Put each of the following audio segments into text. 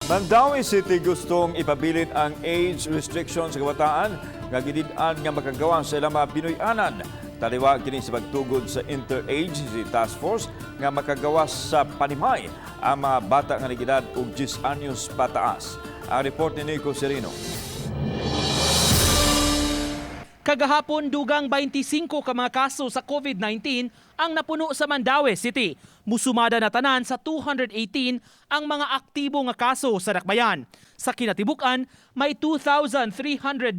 Mandaue City gustong ipabilin ang age restriction sa kabataan nga gidid-an nga makagawas sa ilang mga Pinoy-anan. Taliwa kini sa pagtugod sa Interagency Task Force nga makagawas sa panimay ang mga bata nga nag-edad og 10 anyos pataas. Ang report ni Nico Serino. Kagahapon, dugang 25 ka mga kaso sa COVID-19 ang napuno sa Mandaue City. Musumada na tanan sa 218 ang mga aktibo nga kaso sa dakbayan. Sa kinatibuk-an, may 2,399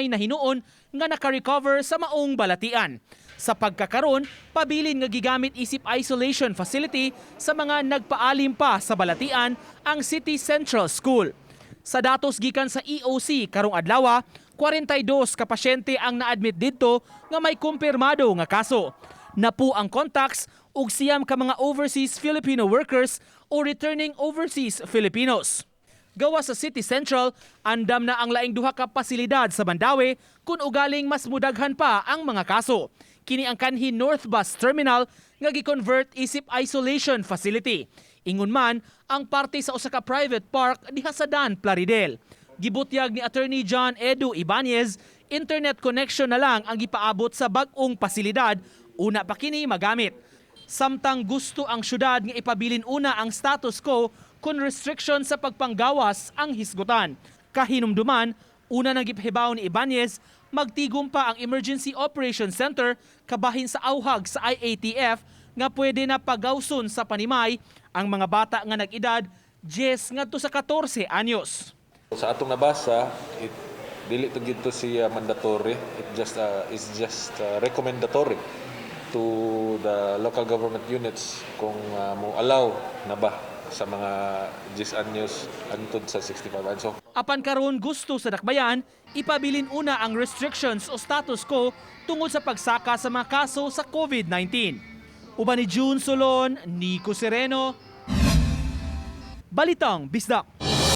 na hinuon nga nakarecover sa maong balatian. Sa pagkakaron, pabilin nga gigamit isip isolation facility sa mga nagpaalim pa sa balatian ang City Central School. Sa datos gikan sa EOC karong adlaw, 42 ka pasyente ang na-admit didto nga may kumpirmado nga kaso. Napu ang contacts ug 9 ka mga overseas Filipino workers o returning overseas Filipinos. Gawas sa City Central, andam na ang laing duha ka pasilidad sa Mandaue kung ugaling mas mudaghan pa ang mga kaso. Kini ang kanhi North Bus Terminal nga gi-convert isip isolation facility. Ingon man ang parte sa usa ka private park diha sa Dan Plaridel. Gibutyag ni Attorney John Edu Ibanez, internet connection na lang ang gipaabot sa bag-ong pasilidad, una pa kini magamit. Samtang gusto ang syudad nga ipabilin una ang status quo kung restriction sa pagpanggawas ang hisgutan. Kahinumduman, una nang gipahibaw ni Ibanez, magtigom pa ang Emergency Operations Center kabahin sa auhag sa IATF nga pwede na pagawson sa panimay ang mga bata nga nag-edad 10 ngadto sa 14 anyos. Sa atong nabasa, it dili to gid to siya mandatory. It just is just recommendatory to the local government units kung mo allow na ba sa mga 10 anyos hangtod sa 65 anyos. So, Apan karon gusto sa dakbayan, ipabilin una ang restrictions o status quo tungod sa pagsaka sa mga kaso sa COVID-19. Uban ni June Solon, Nico Sereno, Balitang Bisdak.